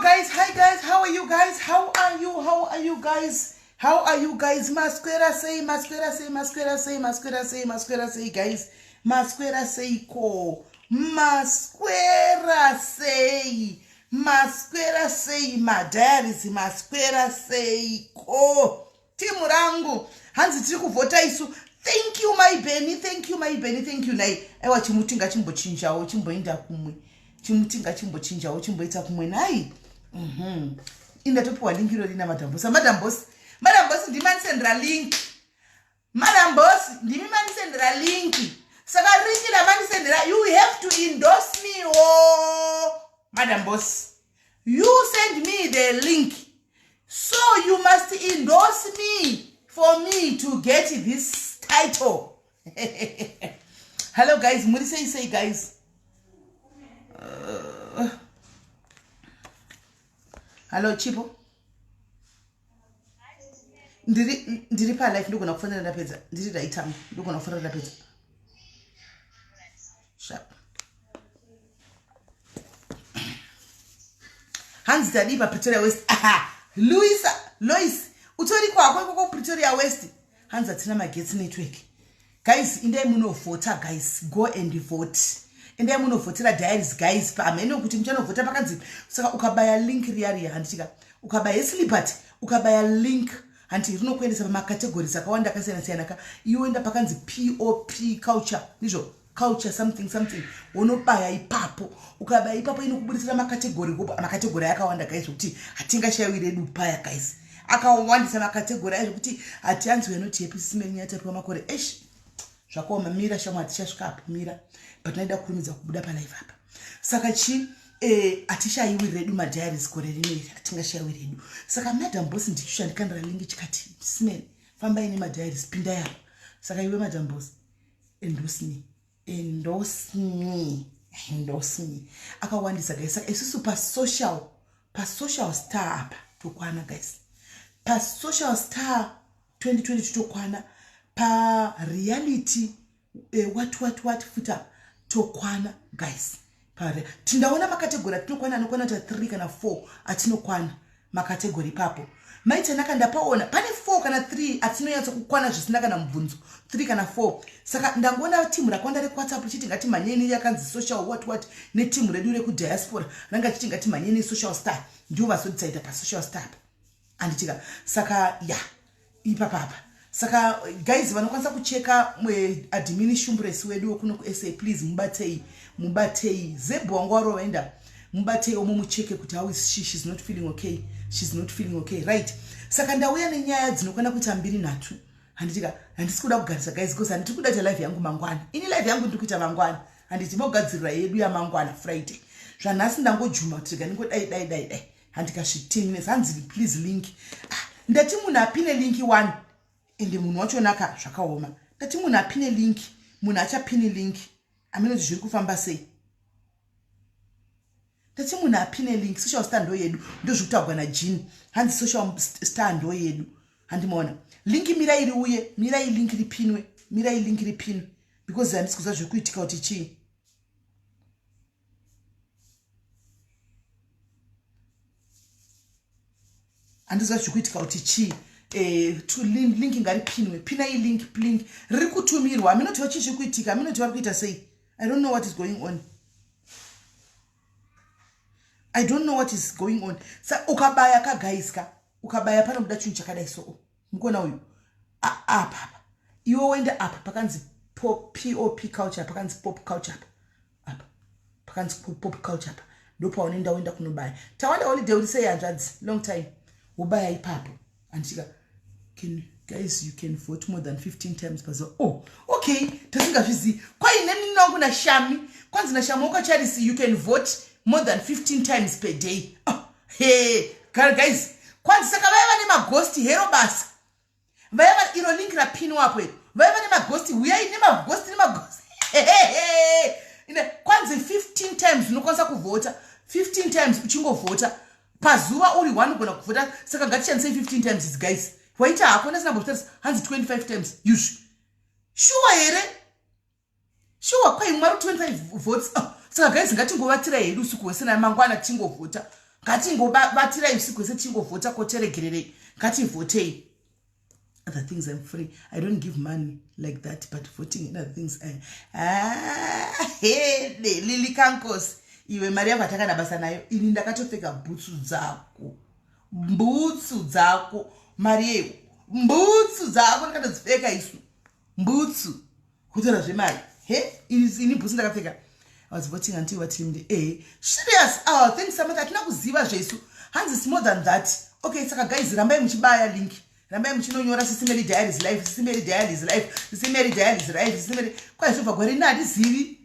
Hello guys, hi guys, how are you guys? How are you? How are you guys? How are you guys? Maswera sei, maswera sei, maswera sei, maswera sei, maswera sei guys. Maswera sei ko? Maswera sei? Maswera sei madiaries? Maswera sei ko? Timu rangu hanzi tiri kuvhota isu. Thank you my Benny, thank you my Benny, thank you nai. Aiwa chimuti ngachimbochinjawo chimboenda kumwe. Chimuti ngachimbochinjawo chimboita kumwe nai. Indatopiwa link irori naMadam Boss. Madam Boss, Madam Boss ndimi mandisendera link. Madam Boss ndimi mandisendera link. Saka link ramandisendera, you have to endorse me oh. Madam Boss, you send me the link. So you must endorse me for me to get this title. Hello guys, muri sei sei guys? Hello Chipo. Ndiri pa live ndogona kufonera ndapedza. Ndiri right am ndogona kufonera ndapedza. Sharp. Hanzi tadii pa Pretoria West. Aha. Luisa, Lois, utori kwako ikoko Pretoria West. Hanzi hatina magetsi network. Guys, indai munovhota guys. Go and vote. Endai munovhotera diaries guys. Pamhene kuti muchanovhota pakanzi saka ukabaya link riya riya handitika. Ukabaya Liberty, ukabaya link hanti rinokuendesa pamakategorizi akawanda akasiyana siyana ka. Iwe enda pakanzi POP culture. Ndizvo culture something something. Unobaya ipapo. Ukabaya ipapo inokubudisira makategori makategori akawanda guys zvekuti hatingashayiwi redu paya guys. Akawandisa makategori ayo zvekuti hatianzi we are not happy simeni yatapiwa makore. Eish. Zvakaoma mira shamwa hatichasvika apo mira. But ndaida kurumidza kubuda pa live apa. Saka chi hatishayiwi redu madiaries gore rino iri hatingashayiwi redu. Saka Madam Boss ndicho chandikandira link chikati simeni fambai nemadiaries pindai apa. Saka iwe Madam Boss endorse me. Endorse me. Endorse me. Akawandisa guys. Saka isusu pa social star apa tokwana guys. Pa social star 2020 tokwana. Pa reality what futa tokwana guys. Pare tindaona makategori atinokwana anokwana ta 3 kana 4 atinokwana makategori ipapo. Maitanaka ndapaona pane 4 kana 3 atinonyatsa kukwana zvisina kana mubvunzo 3 kana 4. Saka ndangoona timu rakawanda reWhatsApp richiti ngatimhanyeni yakanzi social what what netimu redu rekudiaspora ranga chiti ngatimhanyeni social star ndivo vazodecide pa social star apa. Anditika saka ya ipapapa. Saka guys vanokwanisa kucheka admin Shumbresi wedu kuno ku SA please mubatei mubatei Zebhu wangu waroenda mubatei omo mucheke kuti how is she, she's not feeling okay, she's not feeling okay right. Saka ndauya nenyaya dzinokwana kuita mbiri nhatu. Handitika handisi kuda kugarisa guys because handiti kuda kuita live yangu mangwana. Ini live yangu ndiri kuita mangwana. Handiti mogadzirira yedu yamangwana Friday. Zvanhasi ndangojuma kuti rega ndingodai dai dai dai. Handikasvitingness hanzi please link. Ndati munhu apine link 1 ende munhu wacho naka zvakaoma. Ndati munhu apine link, munhu achapini link. Amene kuti zviri kufamba sei. Ndati munhu apine link, social star ndo yedu, ndozvikutaurwa naJean. Hanzi social star ndo yedu. Handimaona. Link mirai riuye, mirai link ripinwe, mirai link ripinwe because handisi kuziva zviri kuitika kuti chii. Handiziva zviri kuitika kuti chii. Link ngaripinwe, pinai link, link riri kutumirwa. Aminoti chii chiri kuitika, aminoti vari kuita sei. I don't know what is going on. I don't know what is going on. Sa ukabaya ka guys ka, ukabaya panobuda chinhu chakadai so. Mukuona uyu apa apa. Iwe woenda apa pakanzi pop culture, pakanzi pop culture apa. Apa. Pakanzi pop culture apa. Ndopaunoenda woenda kunobaya. Tawanda holiday uri sei hanzvadzi? Long time. Wobaya ipapo. Andichika can guys you can vote more than 15 times per zone. Oh, okay. Tasingazvizivi. Kwaine nini wangu na Shami. Kwanzi na Shami wakacharisi you can vote more than 15 times per day. Oh, hey, guys. Kwanzi saka vaya vane maghost hero basa. Vaya vane iro link rapinwa apo iro. Vaya vane maghost huyai nemaghost nemaghost. Ine kwanzi 15 times unokwanisa kuvhota. 15 times uchingovhota. Pazuva uri one unogona kuvhota. Saka ngatishandisei 15 times idzi guys. Waita hako ndasina kumbotarisa hanzi 25 times yuzvi. Shuwa here? Shuwa kwai mwari 25 votes. Oh, saka guys ngatingovatira hedu usiku hwese namangwana tichingovhota. Ngatingobatirai usiku hwese tingovhota, koteregererei, ngativhotei. Other things I'm free, I don't give money like that, but voting and other things, ah, hede Lili Kankos, iwe mari yako hatakana basa nayo. Ini ndakatopfeka bhutsu dzako, mbutsu dzako, mari yeyo, mbutsu dzako ndakatodzipfeka isu mbutsu. Kutaura zvemari, he, ini bhutsu ndakapfeka. I was voting until vatimde. Serious? Oh, thanks, Samantha. Hatina kuziva zvesu. Hanzi it's more than that. Okay, saka guys, rambai muchibaya link, rambai muchinonyora Sisi Melly Diaries Life, Sisi Melly Diaries Life, Sisi Melly Diaries Life, Sisi Melly. Kwaizobva gore rino handizivi.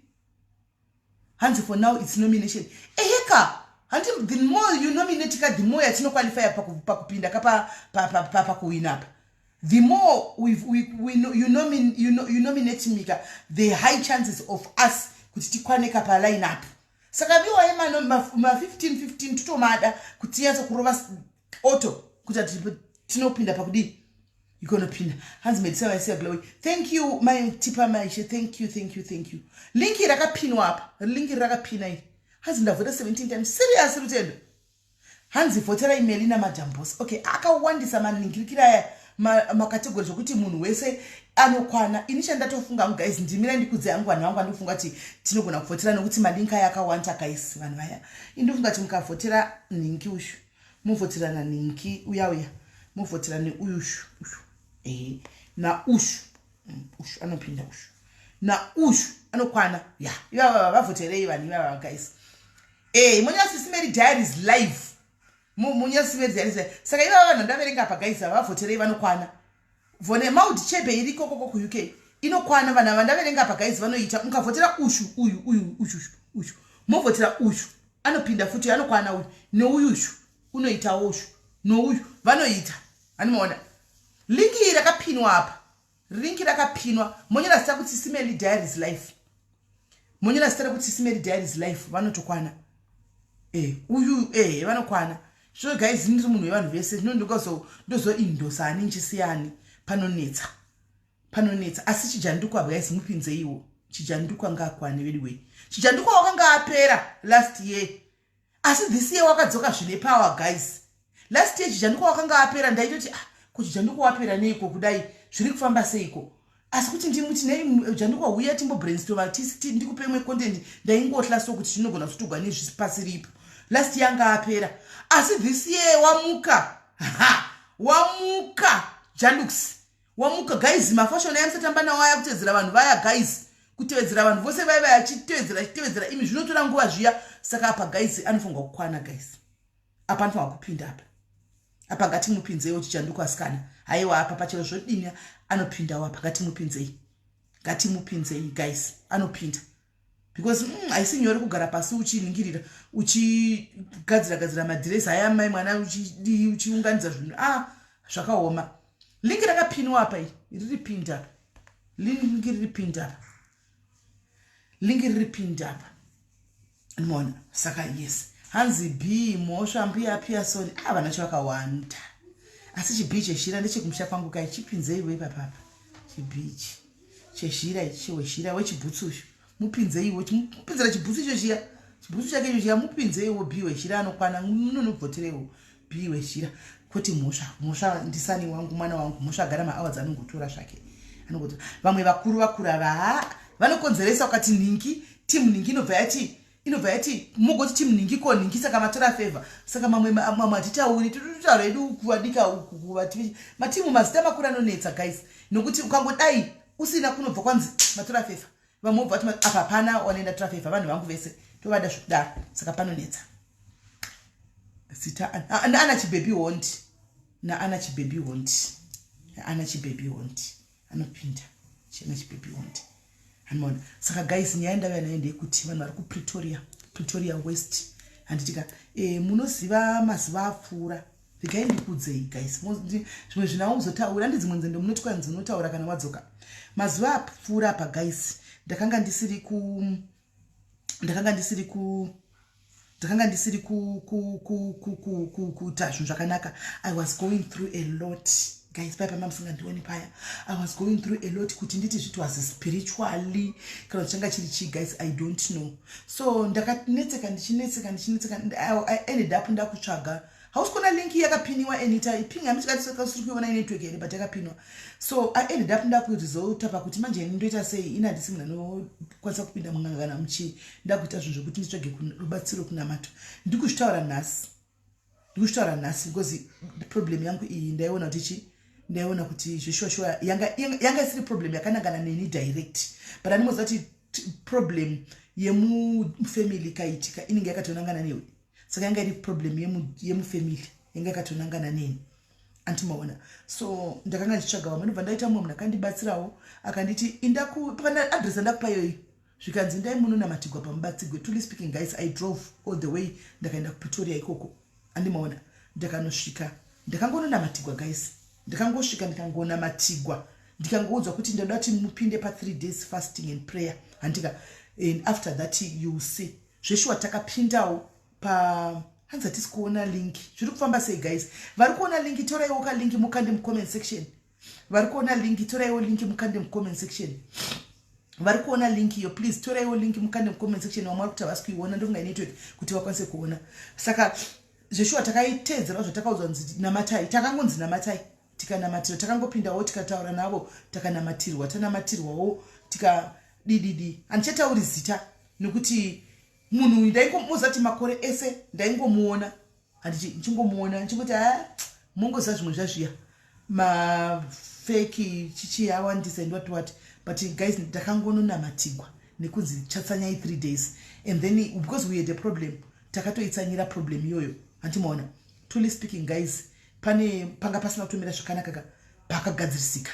Hanzi for now it's nomination. Eheka, handi the more you nominate ka, the more yatinoqualifya pakupinda ka, pakuwina apa. The more you nominate mika, the high chances of us kuti tikwane ka paline up. Saka viwai ma15 15 totomada kuti tinyatso kurova auto kuti tinopinda pakudii, ikonopinda. Hanzi medisa vaisiya glowy. Thank you, my tipa maishe. Thank you, thank you, thank you. Link rakapinwa apa, link rakapina iri. Hanzi ndavhota 17 times. Serious, Rutendo? Hanzi vhoterai Melina Majambos. Okay, akawandisa maningirikira aya macategory zvokuti munhu wese anokwana. Ini chandatofunga, guys, ndimirai ndikudze hangu vanhu vangu vandofunga kuti tinogona kuvhotera, nokuti malink aya akawanda, guys. Vanhu vaya, indofunga kuti mukavhotera nhingi ushu, muvhotera nanhingi uya uya, muvhotera neuyushu ushu, ehe, naushu, ushu anopinda, ushu naushu anokwana. Ya, ivava vavhoterei vanhu ivava, guys. Munya Sisi Melly Diaries Live, munya Sisi Melly Diaries Live. Saka ivava vanhu ndaverenga apa, guys, vavhoterei vanokwana. Vone Maud Chebe iri ikokoko kuUK, inokwana. Vanhu vandaverenga apa, guys, vanoita. Mukavhotera ushu, uyu, uyu, ushu, ushu, movhotera ushu, anopinda futi, anokwana uyu, neuyushu unoitawo, ushu nouyu vanoita. Hanimaona link iyi rakapinwa apa, link rakapinwa. Monyora zita kuti Sisi Melly Diaries Life, monyora zita rekuti Sisi Melly Diaries Life, vanotokwana. Uyu vanokwana. So guys, ndiri munhu wevanhu vese, ndozoindosa ani nchisiyani, panonetsa, panonetsa. Asi Chijandukwa, guys, mupinzeiwo Chijandukwa, ngaakwane vediwei. Chijandukwa wakanga apera last year, asi this year wakadzoka zvine power, guys. Last year Chijandukwa wakanga apera, ndaitoti, ah, kuChijandukwa wapera neiko kudai, zviri kufamba seiko? Asi kuti ndimuti nei Jandukwa, huya timbobrainstorma, ndikupe imwe content, ndaingohla so kuti zvinogona kutogwa nezvipasiripo. Last year anga apera, asi this year wamuka. Ha, wamuka Jandux, wamuka. Guys, mafashion aya musatamba nawo aya, kutevedzera vanhu vaya, guys, kutevedzera vanhu vose vai vaya, achitevedzera, achitevedzera imi, zvinotora nguva zviya. Saka apa, guys, anofanirwa kukwana, guys. Apa anofanirwa kupinda apa, apa ngatimupinzeiwo Chichanduko asikana. Haiwa, apa pachero zvodini, anopindawo apa. Ngatimupinzei, ngatimupinzei, guys, anopinda because haisi nyore kugara pasi uchiningirira, uchigadzira gadzira madhiresi aya, mai mwana, uchidii, uchiunganidza zvinhu. Ah, zvakaoma. Link rakapinwa apa, iri riri pinda apa, link riri pinda apa, link riri pinda apa, mona. Saka yes, hanzi b mhosva mbuya Pearson. A, vana cho vakawanda, asi chibhii chezhira ndechekumusha kwangu kai. Chipinzeiwo ipapapa chibhichi chezhira ichi, wezhira wechibhutsu ushu, mupinzeiwo, mupinzira chibhutsu icho chiya, chibhutsu chake icho chiya, mupinzeiwo. B wezhira anokwana, munonobvotereiwo B wezhira. Kwete mhosva, mhosva ndisani wangu, mwana wangu. Mhosva agara maawards, anongotora zvake, anongotora. Vamwe vakuru vakuru ava, ha, vanokonzeresa. Ukati nhingi timu nhingi, inobva yati mugoti timu nhingi ko nhingi, saka matora favor. Saka mamwe hatitauri, titotaura edu kuvadika uku kuvati matimu mazita makuru anonetsa, guys, nokuti ukangodai usina kunobva kwanzi matora favor. Vamwe vobva vati apa hapana wanoenda tora favor, vanhu vangu vese tovada zvekudaro. Saka panonetsa. Zita naana Chibhebi Hondi, naana Chibhebi Hondi, naana Chibhebi Hondi anopinda, chena Chibhebi Hondi anoona. Saka guys, nyaya ndauya nayo ndeyekuti vanhu vari kuPretoria, Pretoria West, handitika? Munoziva mazuva apfuura, regai ndikudzei, guys, zvimwe zvinawo muzotaura handi dzimwe nzendo munoti kwanzi unotaura kana wadzoka. Mazuva apfuura apa, guys, ndakanga ndisiri kuita zvinhu zvakanaka. I was going through a lot. Guys, paya pama musingandioni paya, I was going through a lot. Kuti nditi zviti was spiritually kana kuti changa chiri chii, guys, I don't know. So ndakanetseka, ndichinetseka, ndichinetseka. I ended up ndakutsvaga. Hausi kuona link yakapiniwa, Anita? Iping hamitikasiri kuiona inetwork here, but yakapinwa. So I ended up ndakurizota pakuti manje ndoita sei? Ina handisi munhu anokwanisa kupinda mun'anga kana muchii. Ndakuita zvinhu zvokuti nditsvage rubatsiro kunamato. Ndikuzvitaura nhasi, ndikuzvitaura nhasi because problem yangu iyi ndaiona kuti chi ndaiona kuti zveshuwa yanga isiri problem yakanangana neni direct, but andimoziva kuti problem yemufamily ikaitika inenge yakatonangana newe. Saka yanga iri problem yemufamily yanga yakatonangana neni, antimaona. So ndakanga ndichitsvaga vamwe, ndobva ndaita mumwe munhu akandibatsirawo, akanditi indaku address andakupa iyoyi. Zvikanzi ndai munonamatigwa paMubatsigwe. Truly speaking, guys, I drove all the way, ndakaenda kuPretoria ikoko, andimaona. Ndakanosvika, ndakangononamatigwa, guys. Ndakangosvika, ndikangonamatigwa, ndikangoudzwa kuti ndoda kuti mupinde pa3 days fasting and prayer, handika? And after that you see. Zveshuwa takapindawo pa hanzi hatisi kuona link. Zviri kufamba sei, guys? Vari kuona link, toraiwo kalink mukande mucomment section. Vari kuona link, toraiwo link mukande mucomment section. Vari kuona link iyo, please toraiwo link mukande mucomment section. Vamwe vari kuti havasi kuiona, ndofunga inetwork, kuti vakwanise kuona. Saka zveshuwa takaiteedzerawo zvatakaudzwa nzi namatai. Takangonzi namatai, tikanamatirwa. Takangopindawo, tikataura navo, takanamatirwa, tanamatirwawo, tikadididi. Handichatauri zita nekuti munhu uyu ndaingomuziva kuti makore ese ndaingomuona, handichi ndichingomuona ndichingoti a mongoziva zvimwe zvazviya mafake chichi awandisa and what what. But guys, ndakangononamatigwa nekunzi chatsanyai 3 days, and then because we had a problem, takatoitsanyira problem iyoyo, handimaona. Truly speaking, guys, pane panga pasina kutomira zvakanaka ka, pakagadzirisika.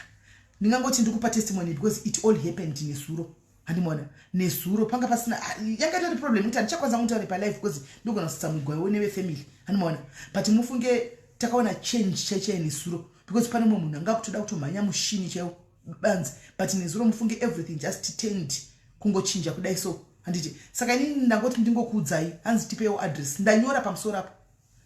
Ndingangoti ndikupa testimony because it all happened nezuro, handimaona. Nezuro panga pasina, yanga itori problem kuti handichakwanisa kutaura palive because ndogona kusatsamwigwawo nevefamily, handimaona. But mufunge takaona change chaichai nezuro, because pane mumwe munhu anga kutoda kutomhanya mushini chaiwo banzi. But nezuro, mufunge, everything just turned, kungochinja kudai so, handiti? Saka inini ndangoti ndingokuudzai. Hanzi tipewo address. Ndanyora pamusoro apo,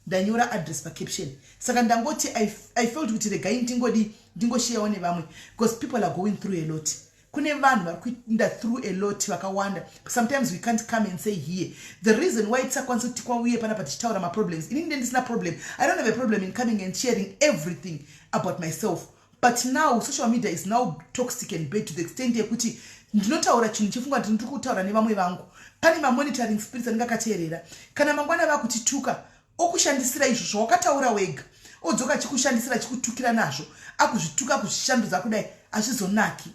ndanyora address pacaption. Saka ndangoti I felt kuti regai ndingodi ndingosharewo nevamwe because people are going through a lot. Kune vanhu vari kuenda through a lot vakawanda. Sometimes we can't come and say here. The reason why tisakwanisi kuti tikwauye panapa tichitaura maproblems, inini nde ndisina problem, I don't have a problem in coming and sharing everything about myself, but now social media is now toxic and bad to the extent yekuti ndinotaura chinhu chifunga kuti ndiri kutaura nevamwe vangu, pane mamonitoring spirits anenge akateerera. Kana mangwana vakutituka, okushandisira izvo zvawakataura wega, odzoka achikushandisira, achikutukira nazvo, akuzvituka, akuzvishandudza kudai, hazvizonaki,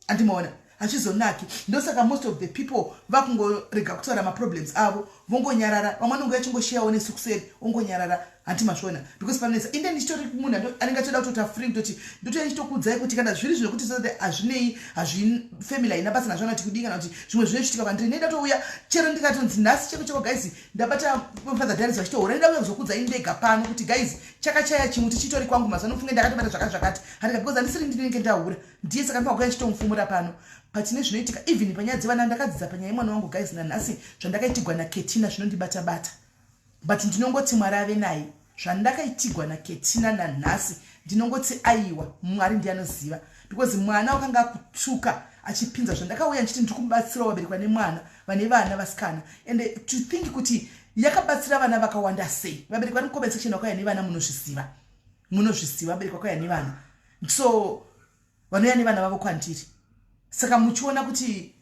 andimaona, hazvizonaki. Ndosaka most of the people vakungorega kutaura maproblems avo, vongonyarara. Vamwe vanonge vachingosharewo nesu kuseri, ongonyarara, handi mazviona? Because panonetsa. Inde ndichitori munhu anenge achida kutota free, kutoti ndotouya ndichitokuudzai kuti kana zviri zvekuti hazvinei, hazvifamily haina basa nazvo, kana kuti kudii, kana kuti zvimwe zvinochitika kwandiri, nenda touya chero ndikatonzi nhasi cheko cheko. Guys, ndabata Father Diaries vachitohura, ndida kuuya kuzokuudzai ndega pano kuti guys, chakachaya chimuti chitori kwangu mazuva anofunge ndakatobata zvakati zvakati, handika? Because handisiri ndinenge ndahura ndiye, saka ndinokuya ndichitomufumura pano. But nezvinoitika even panyaya dzevana, ndakadzidza panyaya yemwana wangu, guys. Nanhasi zvandakaitigwa naKetina zvinondibata bata, but ndinongoti Mwari ave naye. Zvandakaitigwa naKetina nanhasi ndinongoti aiwa, Mwari ndianoziva, because mwana wakanga akutuka achipinza zvandakauya ndichiti ndiri kubatsirawo vabereki vane mwana, vane vana vasikana. And to think kuti yakabatsira vana vakawanda sei. Vabereki vari mucomment section vakauya nevana, munozviziva, munozviziva. Vabereki vakauya nevana, so vanouya nevana vavo kwandiri. Saka muchiona kuti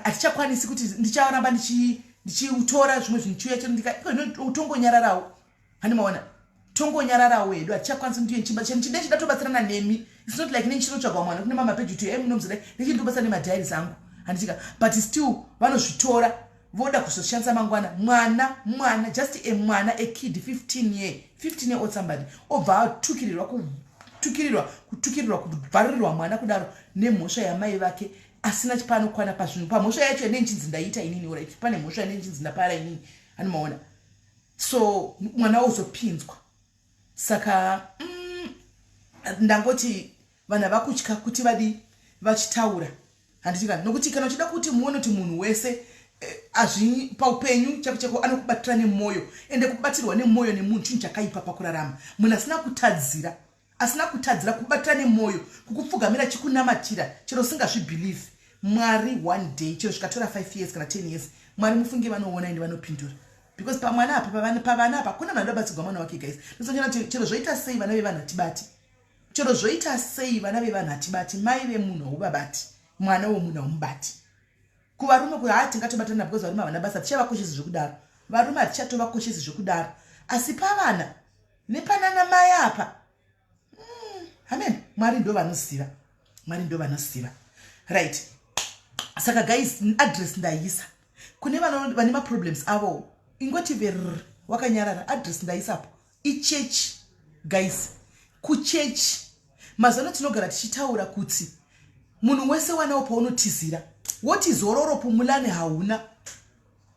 hatichakwanisi kuti ndicharamba ndichitora zvimwe zvinhu chiuya chero tongonyararawo, handimaona, tongonyararawo hedu. Hatichakwanisi kuti ndichida tobatsirana nemi. It's not like nendichinotsvaga mwana kune mamapeji kuti munomzidai, ndechinditobatsira nemadiaries angu, handitika? But still vanozvitora, voda kuzoshandisa mangwana. Mwana, mwana, just a mwana, a kid, 15 year, 15 year old somebody, obva atukirirwa, kutukirirwa, kutukirirwa, kubvarurirwa mwana kudaro nemhosva yamai vake asina chipaanokwana pazvinhu, pamhosva yacho yanee nchinzi ndaita inini. Alright, pane mhosva yanee nchinzi ndapara inini, anomaona. So mwana wozopinzwa. Saka ndangoti vanhu havakutya kuti vadi vachitaura, handitika? Nokuti kana uchida kuti muone kuti munhu wese azvi paupenyu chako chako anokubatira nemwoyo, ende kubatirwa nemwoyo nemunhu chinhu chakaipa pakurarama. Munhu asina kutadzira. Asina kutadzira kubatira nemwoyo kukupfugamira chikunamatira chero usingazvibelieve. Mwari one day chero zvikatora 5 years kana 10 years, Mwari mufunge vanoona ende vanopindura. Because pamwana apa, pavana apa hakuna munhu anoda kubatsirwa mwana wake guys. Ndosanyana chero zvoita sei vana vevanhu hatibati. Chero zvoita sei vana vevanhu hatibati. Mai vemunhu hauvabati. Mwana womunhu haumubati. Kuvarume ku haa tingatobatana because varume havana basa tichavakoshesi zvekudaro. Varume hatichatovakoshesi zvekudaro. Asi pavana nepanana mai apa amen. Mwari ndo vanoziva. Mwari ndo vanoziva. Right. Saka guys, address ndaisa. Kune vane maproblems avo ingoti verr wakanyarara, address ndaisapo. Ichechi guys, kuchechi mazano tinogara tichitaura kuti munhu wese wanawo paunotizira woti zororo pumulani hauna,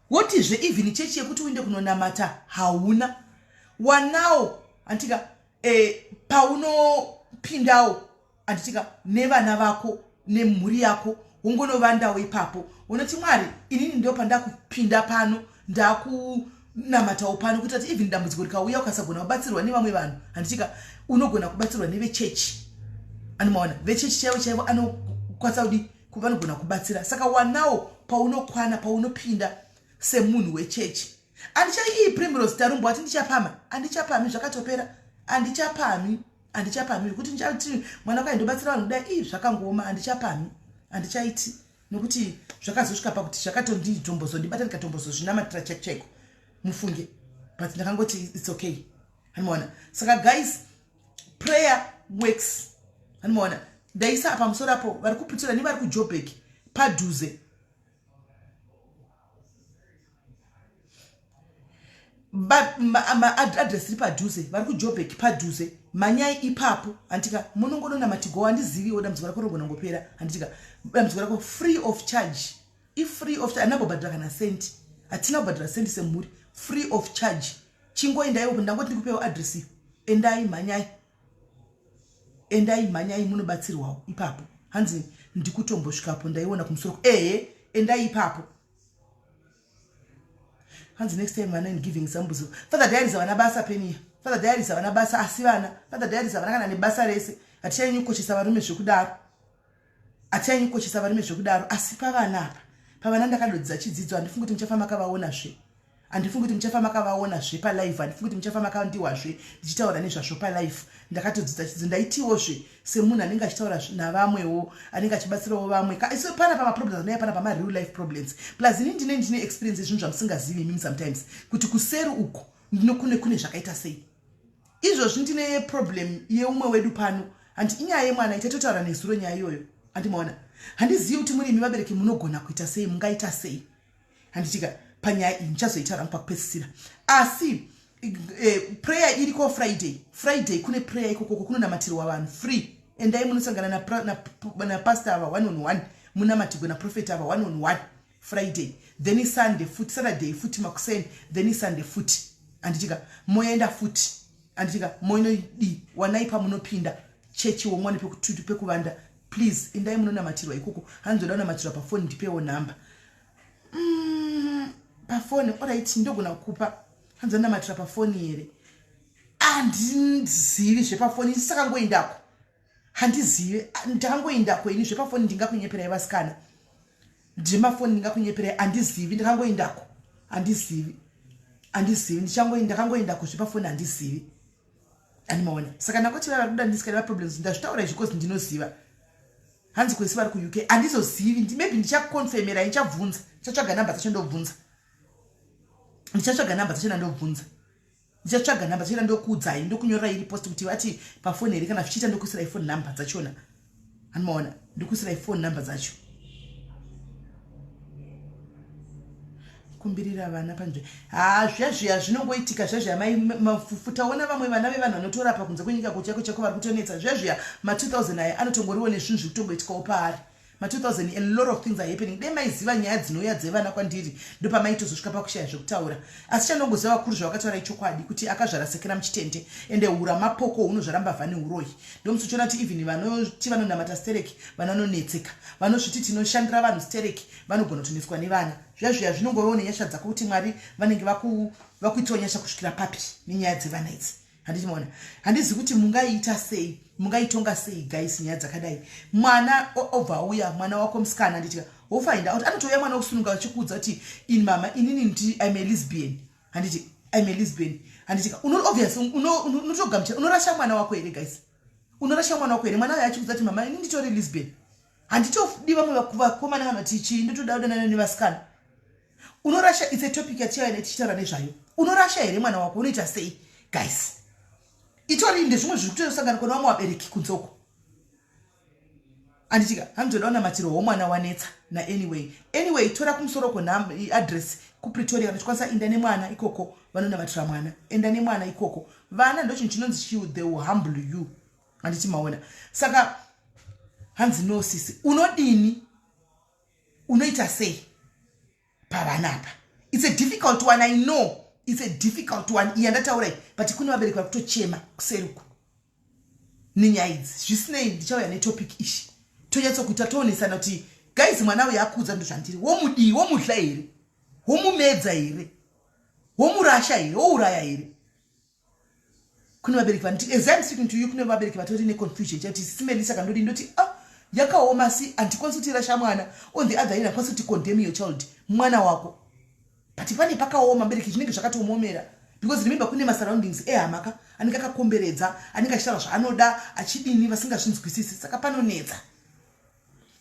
wotizve even chechi yekuti uinde kunonamata hauna, wanawo anditika paunopindawo anditika nevana vako nemhuri yako wongonovandawo ipapo, unoti Mwari inini ndo pandakupinda pano, ndakunamatawo pano, kuita kuti even dambudziko rikauya ukasagona kubatsirwa nevamwe vanhu, handitika unogona kubatsirwa nevechechi. Anomaona vechechi chaivo chaivo anokwanisa kudi vanogona kubatsira. Saka wanawo paunokwana paunopinda semunhu wechechi. Andicha iyi Primrose Tarumbo ati ndichapama, andichapami, zvakatopera, andichapami, andichapami kuti ndichati mwana kwai ndobatsira vanhu kudai, ii zvakangooma, andichapami, andichaiti nokuti zvakazosvika pakuti zvakatondizombozondibata ndikatombozozvinamatira chaiko chaiko mufunge, but ndakangoti it's okay. Anomaona. Saka guys, prayer works. Anomaona ndaisa pamusoro apo vari kuPretoria nevari kuJoburg padhuze. Address iri padhuze, vari kuJoburg padhuze, manyai ipapo handitika munongodona matigo. Handiziviwo dambudziko rako rinogona ngopera, handitika dambudziko rako free of charge, ifree of charge, handina kubhadhara kana senti, hatina kubhadhara senti semhuri, free of charge. Chingoendaiwo, ndangoti ndikupewo address iyo, endai mhanyai, endai mhanyai munobatsirwawo ipapo. Hanzi ndikutombosvikapo, ndaiona kumusoro. Ehe, endai ipapo. Hanzi next time vana in giving sambuzo. Father Diaries havana basa peniya. Father Diaries havana basa, asi vana Father Diaries havana kana nebasa rese. Hatichanyanyi kukoshesa varume zvekudaro, hatichanyanyi kukoshesa varume zvekudaro, asi pavana apa, pavana ndakadodzidza chidzidzo. Handifungi kuti muchafa makavaonazve, handifungi kuti muchafa makavaonazve palive, handifungi kuti muchafa makandiwazve ndichitaura nezvazvo palive. Ndakatodzidza chidzidzo, ndaitiwozve semunhu anenge achitaura navamwewo, anenge achibatsirawo vamwe. Isu pana pamaproblems anouya pana pamareal life problems, plus ini ndine experience yezvinhu zvamusingazivi imimi sometimes, kuti kuseri uku ndinokune kune zvakaita sei. Izvozvi ndine problem yeumwe wedu pano, handi inyaya yemwana itatotaura nezuro, nyaya iyoyo handimaona. Handizivi kuti muri imi vabereki munogona kuita sei, mungaita sei, handitika panyaya iyi ndichazoitaura pakupedzisira. Asi prayer iriko Friday, Friday kune prayer ikokoko kunonamatirwa vanhu free. Endai munosangana napastor ava one on one, munamatirwe naprofet ava one on one Friday, then Sunday futi, Saturday futi makuseni, then Sunday futi, handitika moenda futi, handitika moinodi wanai pamunopinda chechi womwane pekuvanda. Please endai munonamatirwa ikoko. Hanzoda kunamatirwa pafoni, ndipewo nhamba pafoni. Alright, ndogona kukupa. Hanzonamatira pafoni here? Handizivi zvepafoni, ndisakangoendako, handizivi, ndakangoendako ini. Zvepafoni ndingakunyeperai vasikana, ndemafoni ndingakunyeperai, handizivi, ndakangoendako, handizivi, handizivi, ndakangoendako, zvepafoni handizivi, handimaona. Saka ndangoti vava kuda ndisikana vaproblems, ndazvitaura izvi cause ndinoziva. Hanzi kwesi vari kuUK, handizozivi, maybe ndichakonfemerai, ndichabvunza, ndichatsvaga namba dzacho ndobvunza, ndichatsvaga namba dzacho ndandobvunza, ndichatsvaga namba dzacho ndokuudzai, ndokunyorerai iri post kuti vati pafoni here. Kana zvichiita ndokuisirai phone number dzachona, handimaona, ndokuisirai phone number dzacho. Kumbirira vana panzve, ha zviya zviya zvinongoitika zviya zviya mai mafufu. Taona vamwe vana vevanhu vanotorapa kunze kwenyika kuchako chako vari kutonetsa zviya zviya. Ma2000 aya anotongoriwo nezvinhu zviri kutongoitikawo paari ma2000. A lot of things are happening. Dai maiziva nyaya dzinouya dzevana kwandiri, ndopamaitozosvika pakushaya zvekutaura. Asi chandongoziva vakuru zvavakataura ichokwadi, kuti akazvara sekera muchitende, ende hura mapoko hunozvara mbavha neuroyi. Ndomusi uchiona kuti even vanoti vanonamata stereki vanononetseka, vanozviti tinoshandira vanhu stereki vanogona kutonetswa nevana. Zviya zviya zvinongovawo nenyasha dzako, kuti Mwari vanenge vakuitawo nyasha kusvikira papi nenyaya dzevana idzi. Handiti maona? Handizi kuti mungaiita sei, mungaitonga sei, guys, nyaya dzakadai. Mwana obva auya, mwana wako musikana, handitika? Wofind out anotouya mwana wokusununga achikuudza kuti, "In mama, inini ndi I'm a lesbian." Handiti? "I'm a lesbian." Handitika? Obvious unotogamuchira. Unorasha mwana wako here, guys? Unorasha mwana wako here, mwana uyo achikuudza kuti, "Mama, ini nditori lesbian, handitodi vamwe vakomana kana kuti chii, ndotoda kudanana nevasikana"? Unorasha? It's a topic yatichauya tichitaura nezvayo. Unorasha here mwana wako? Unoita sei, guys? Itori ndezvimwe zviri kutosanganikwa nevamwe vabereki kunzoko, handitika? Handizoda kunamatiro womwana wanetsa naanyway. Anyway, tora kumusoro address kuPretoria. Kana uchikwanisa, inda nemwana ikoko, vanonamatira mwana. Enda nemwana ikoko. Vana ndo chinhu chinonzi chiu, they will humble you, handiti maona? Saka hanzi, "No sisi." Unodini? Unoita sei pavana apa? It's a difficult one, I know it's a difficult one iya ndataurai, but kune vabereki vari kutochema kuseruku nenyaya idzi. Zvisinei, ndichauya netopic ishi, tonyatsokuita, toonesana kuti, guys, mwana uyu akudza, ndo zvandiri, womudii? Womudla here? Womumedza here? Womurasha here? Wouraya here? Kune vabereki vanoti, as I'm speaking to you, kune vabereki vatori neconfusion chakuti simelisa kandodi. Ndoti, ah, yakaoma. Si handikwanisi kuti rasha mwana. On the other hand, handikwanisi kuti condemn your child, mwana wako, but pane pakaoma, mubereki, zvinenge zvakatomuomera, because remember, kune masurroundings ehamaka anenge akakomberedza, anenge achitaura zvaanoda, achidini, vasingazvinzwisisi. Saka panonetsa.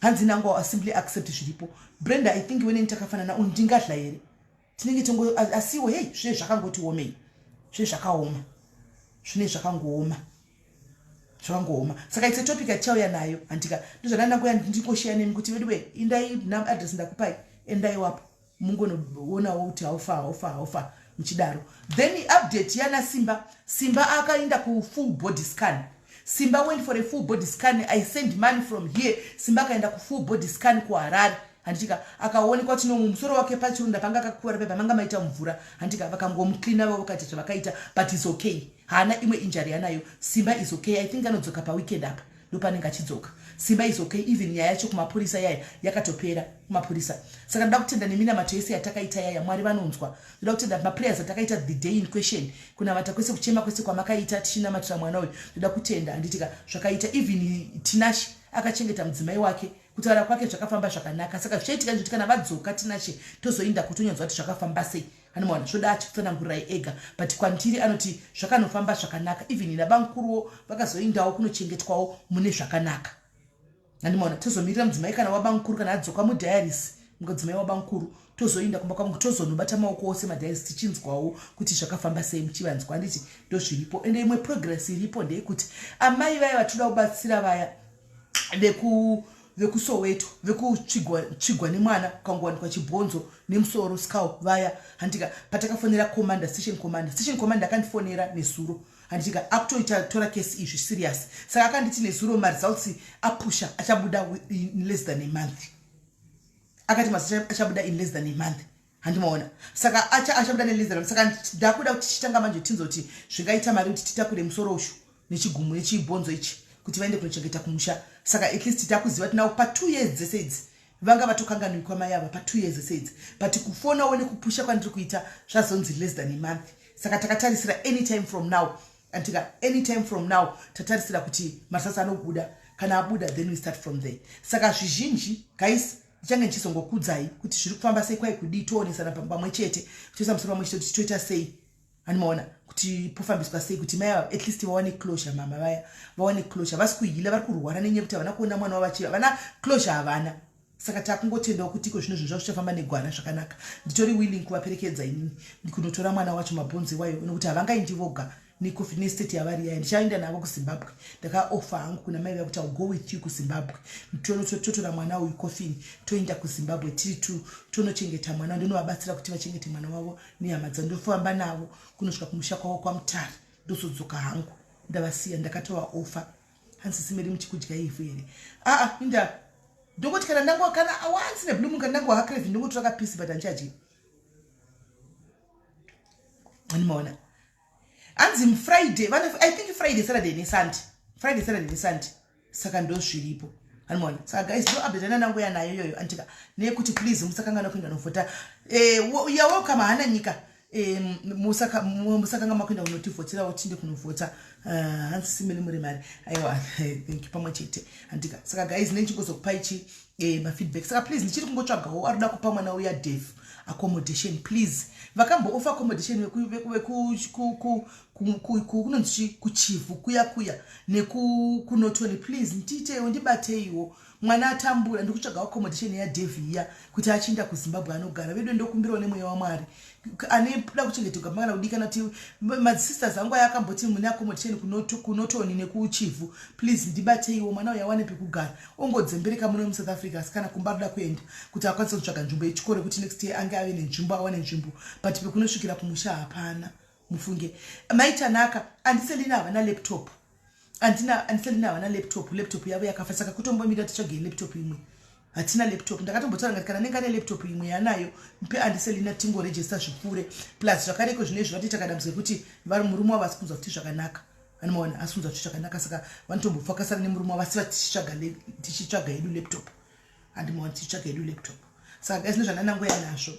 Hanzi nangu, simply accept zviripo. Brenda, I think weneni takafanana. Ndingadla here? Tinenge tongo, asiwo hei, zvinenge zvakangoti omei, zvinenge zvakaoma, zvinenge zvakangooma, zvakangooma. Saka it's a topic atichauya nayo, handika? Ndozvandandangoya ndingoshiya nemi kuti veduwe, indai, address ndakupai, endai wapo mungonoonawo kuti haufa, haufa, haufa muchidaro. Then update yana Simba. Simba akaenda kufull body scan. Simba went for a full body scan. I send money from here. Simba akaenda kufull body scan kuHarare, handitika? Akaonekwa kuti no, mumusoro wake pachirunda panga akakuvara pepa manga maita mvura, handitika? Vakangomucleana vavo, vakaita zvavakaita, but is okay, haana imwe injury yanayo. Simba is okay. I think anodzoka paweekend apa, ndopanenge achidzoka. Simba is okay. Even nyaya yacho kumapurisa yaya yakatopera kumapurisa. Saka ndoda kutenda neminamato yese yatakaita yaya. Mwari vanonzwa. Ndoda kutenda maprayers atakaita the day in question, kunamata kwese, kuchema kwese kwamakaita tichinamatira mwana uyu. Ndoda kutenda, handitika? Zvakaita. Even Tinashe akachengeta mudzimai wake, kutaura kwake zvakafamba zvakanaka. Saka zvichaitika ndizvoti kana vadzoka Tinashe, tozoinda kutonyanzwa kuti zvakafamba sei. Anomaona zvoda achitsanangurai ega, but kwandiri anoti zvakanofamba zvakanaka. Even nabankuruwo vakazoindawo kunochengetwawo mune zvakanaka, handimaona? Tozomirira mudzimai kana wabankuru, kana adzoka mudialysis, mudzimai wabankuru, tozoinda kumba kwangu, tozonobata maoko ose madialysis, tichinzwawo kuti zvakafamba sei muchivanzwa, handiti? Ndozviripo. Ende imwe progress iripo ndeyekuti amai vaya vatoda kubatsira vaya vekuSoweto, vekutsvigwa nemwana, kukangowanikwa chibhonzo nemusoro, skull vaya, handika? Patakafonera commander, station commander, station commander akandifonera nezuro, handitika? Akutoita tora kesi izvi serious. Saka akanditi nezuro maresults apusha, achabuda in less than a month. Akati achabuda in less than a month, handimaona? Saka achabuda neless than, saka ndakuda kuti tichitanga manje, tinzoti zvingaita mari kuti titakure musoro ushu nechigumu nechibhonzo ichi kuti vaende kunochengeta kumusha. Saka at least takuziva kuti now pa2 years dzese idzi vanga vatokanganikwa mai ava, pa2 years dzese idzi. But kufonawo nekupusha kwandiri kuita, zvazonzi less than a month. Saka takatarisira anytime from now, antika? Anytime from now tatarisira kuti masasa anobuda. Kana abuda, then we start from there. Saka zvizhinji, guys, ndichange ndichizongokudzai kuti zviri kufamba sei, kwai kudii, toonesana pamwe chete, toisa musoro pamwe chete kuti toita sei, handimaona? Kuti pofambiswa sei kuti mai ava at least vawane closure, mama vaya vawane closure. Vasi kuheala, vari kurwara nenyaya yekuti havana kuona mwana wavo vachiva, havana closure, havana. Saka takungotendawo kuti iko zvino zvinhu zvavo zvichafamba negwana zvakanaka. Nditori willing kuvaperekedza inini kunotora mwana wacho, mabhonzi wayo, nokuti havangaindi voga nestate yavari yaya. Ndichaenda navo kuZimbabwe. Ndakaoffer hangu kuna mai vaya kuti I'll go with you kuZimbabwe. Totora mwana uyu, coffin, toenda kuZimbabwe tiri tu, tonochengeta mwana. Ndinovabatsira kuti vachengete mwana wavo nehama dzavo. Ndofamba navo kunosvika kumusha kwavo kwaMutare, ndozodzoka hangu ndavasiya. Ndakatovaoffer. Hanzi, "Simeri, muchikudya ivhu here?" Aa, inda ndongoti kana ndango, kana once neblue moon, kana ndango hacraving, ndongotora kapiece, but handichadyi, andimaona? Hanzi Friday, I think Friday, Saturday neSunday, Friday, Saturday neSunday. Saka ndo zviripo, andimaona? Saka guys, ndo update anandangoya nayo iyoyo, andika? Neyekuti please musakangana kuenda novhota. You're welcome, hana nyika. Musakanga makuenda kunotivhoterawo tinde kunovhota. Hanzi simene muri mari. Aiwa, thank you, pamwe chete, handika. Saka guys, nechingozokupai chi mafeedback. Saka please, ndichiri kungotsvagawo ari kuda kupa mwana uya Dev accommodation. Please, vakamboofa accommodation kunonzi kuChivhu kuya kuya nekuNorton. Please ndiitewo, ndibateiwo, mwana atambura. Ndikutsvagawo accommodation yaDev iya kuti achienda kuZimbabwe anogara. Vedu, ndokumbirawo nemweya waMwari, aneda kuchengetegwa kana kudikana kuti madzisisters angu aya akamboti mune accommodation kuNorton nekuChivhu, please ndibateiwo, mwana uyo awane pekugara, ongodzembereka muno muSouth Africa. Asi kana kumba arikuda kuenda kuti akwanise kutsvaga nzvimbo yechikoro, yekuti next year ange ave nenzvimbo, awane nzvimbo, but pekunosvikira kumusha hapana. Mufunge maitanaka. Andiselina havana laptop, andina. Andiselina havana laptop, laptop yavo yakafa, saka kutombomira titsvagei laptop imwe. Hatina laptop. Ndakatombotaura ngati kana nenga nelaptop imwe yanayo, mpe Andiselina, tingorejista zvipfuure. Plus zvakareko zvino izvi vatoita kadambudziko rekuti vari murume wavo asi kunzwa kuti zvakanaka, anomaona asi kunzwa kuti zvakanaka, saka vanotombofakasana nemurume wavo, asi tichitsvaga yedu laptop, handimaona, tichitsvaga yedu laptop. Saka guys, nezvandanangoya nazvo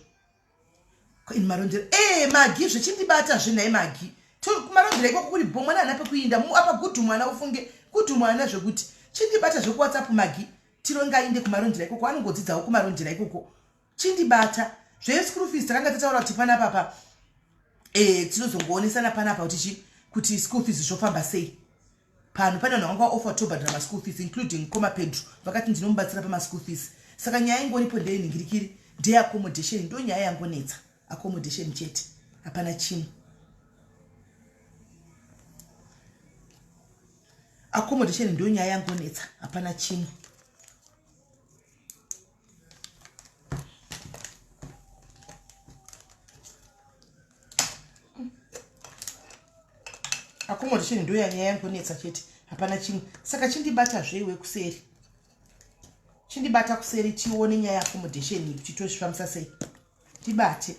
in Marondera, Magi, zvechindibata zvenhai Magi. KuMarondera ikoko kuri bo, mwana hana pekuinda apa. Gudhu mwana, ufunge gudhu mwana, zvekuti chindibata zvekuWhatsApp, Magi, tirongainde kuMarondera ikoko, anongodzidzawo kuMarondera ikoko. Chindibata zveschool fees, takanga tataura kuti panapapa tinozongoonesana panapa kuti chi kuti school fees zvofamba sei. Pano pane vanhu vanga vaoffer tobhadhara maschool fees, including Koma Pedro, vakati ndinomubatsira pamaschool fees. Saka nyaya ingoripo ndeyenhingirikiri, ndeyeaccommodation. Ndo nyaya yangonetsa, accommodation chete, hapana chimwe. Accommodation ndo nyaya yangonetsa, hapana chimwe. Accommodation ndo yanyaya yangonetsa chete, hapana chimwe. Saka chindibata zveiwe kuseri, chindibata kuseri, tione nyaya yeaccommodation kuti tozvifambisa sei. Tibate,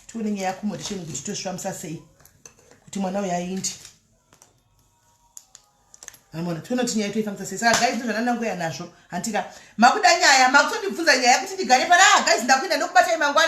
tione nyaya yeaccommodation kuti tozvifambisa sei, kuti mwana uyu ainde. Amona, tione kuti nyaya toifambisa sei. Saka guys, ndozvandanangoya nazvo, handika. Makuda nyaya, makutondibvunza nyaya kuti ndigare pana. Ah, guys, ndakuenda, ndokubatai mangwana.